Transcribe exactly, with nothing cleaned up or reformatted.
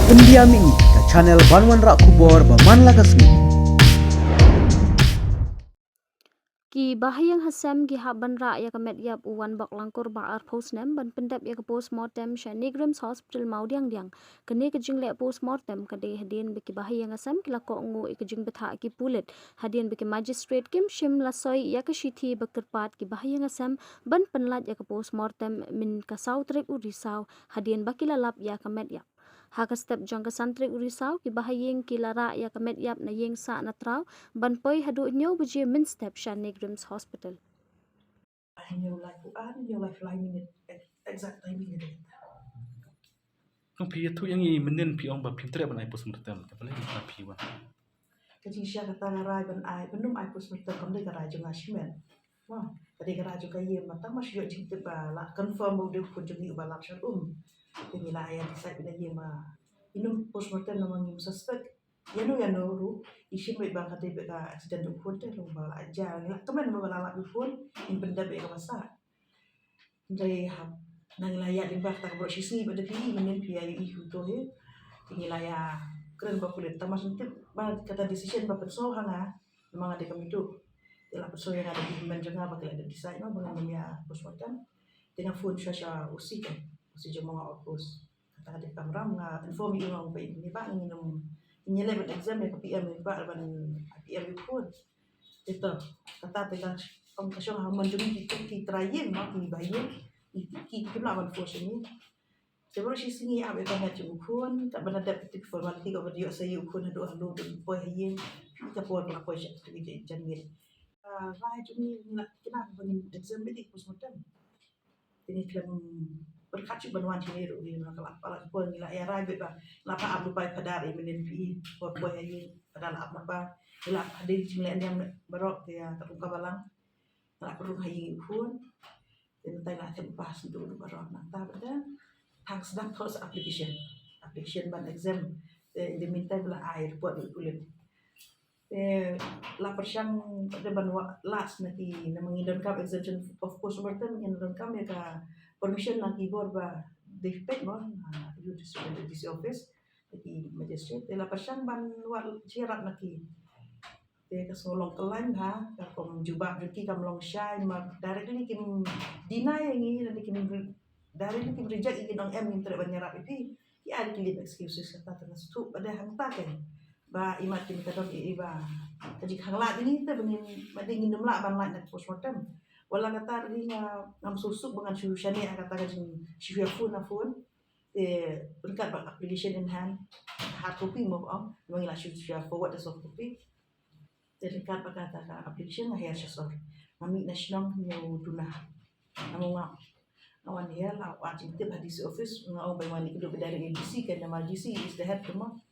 Pyndiam ïa ka channel ban wanrah khubor ba man la ka sngi. Ki bahaïing hasem ki hap ban rah ïa ka met ïap u Wanbok Langkur ba arphew snem ban pyndep ïa ka postmortem sha NEIGRIHMS Hospital Mawdiangdiang. Kane ka jingleh postmortem ka dei hadien ba ki bahaïing hasem ki la kohnguh ïa ka jingbthah ki pulit hadien ba ki magistrate kim shym la soi ïa ka shithi ba kyrpad ki bahaïing hasem ban pynlait ïa ka postmortem mynta ka saw tarik u Risaw hadien ba ki la lap ïa ka met ïap. Ha ka step jong ka san tarik u Risaw ki bahaïing ki la rah ïa ka met ïap na ïing sah na Traw ban poi haduh hynñiew baje mynstep sha NEIGRIHMS Hospital. Hynñiew laiphew ar, hynñiew laiphew lai minit. Exact timing ka dei. Kong phi ïathuh ïa ngi mynnin phi ong ba phim treh ban ai postmortem, te balei mynta phi wan? Ka jingshisha kata nga rai ban ai, ban ym ai postmortem kam dei ka rai jong nga shimet. Mo, ka dei ka rai jong ka ïing, mynta ma shu ïoh jingtip ba la confirm ba u dei u khun jong ngi uba lap sha um. Te ngi la ïa decide na ïing ba ngin ym postmortem namar ngim suspect ïano ïano ruh, i shim beit ba ka dei beit ka accident u khun te long ba la ja, ngi la kmen ba la lap u khun, ngin pyndep beit ka ba sah. Hynrei hap, nang la ïa lyngba kata ka baroh shi sngi ba da phi, mynnin phi ïa ïohi ïa uto hi. Te ngi la ïa kren bad pulit, tang ma sngewtip ba kata decision ba pynsngew ha nga, namar nga dei ka maidu. Te la pynsngew ïa nga da ki hynmen jong nga ba ki la dep decide noh ba ngin ym ïa postmortem. Te nga phone shuwa sha OC kan, OC jong Mawngap Outpost. Kata ka dei ka kamram, nga inform ïa u, nga ong ba ïa kane ba ngin ym, ngin ïaleh ban exam ïa ka PM, ïa ka ba ban PM ïa u khun. Te to, kata te ka, ong ka shong ha mon jong ki, ki trai ïing, mo, ki bahaïing, ki, ki, kim lah ban force ïa ngi. Te baroh shi sngi ap ïa ka met jong u khun, kat ba la dep ki formality, kat ba la ïoh sa ïa u khun haduh halor ban poi ha ïing, ka por ba la poi sha ka janmiet. Ah, rai jong ngi, ngi la kynmaw ba ngin exam beit, postmortem. Te ngi khlem pyrkhat shuh ban wan shane ruh, ngi la, la, la, ngi la ïa rai beit ba la, pa ap lypa ïa Phadar, ïa mynnin phi, poi, poi ha ïing, Phadar la ap lypa, ngi la hadien jingleh niam baroh, te ïa ka rung ka balang, la pynrung ha ïing u khun. Te mynta ngi la them pass ntu ruh baroh, nangta ba dang tang sdang thoh sa application, application ban exam. Te in the meantime la ai report bad pulit. Te la pyrshang de ban wad last na ki, namar ngi donkam exemption of postmortem, ngi donkam ïa ka permission na ki bor ba dei peit mo, na U D C, D C office, na ki magistrate. Te la pyrshang ban wad syiar na ki. Te ka sngewlong kyllain ha, ka kum jubab jong ki kam long shai, ma directly kim deny ïa ngi, lane kim re-, directly kim reject ïa ngi, nong em ngim treh ban ïarap ïa phi. Ki ai ki lame excuses kata, te nga sngewthuh ba dei hangta kan. Ba imat kim ka don i, i ba ka jingkhang lad ïa ngi te ba ngin, ba dei ngin ym lah ban lait na postmortem. Wat la kata ruh nga, ngam suk suk ba ngan shu shaniah ha kata ka jing, shu ïa phone ha phone. Te ryngkat bad application in hand, hard copy mo, ong, ba ngi la shu, shu ïa forward da soft copy. Te ryngkat bad kata ka application nga hiar sha sor. Nga mih na shnong hynñiew duna. Nga mut nga, nga wan hiar, la wad jingtip ha D C office, nga ong ba wan ïakynduh bad direct ïa D C, kan namar D C is the head, kumno.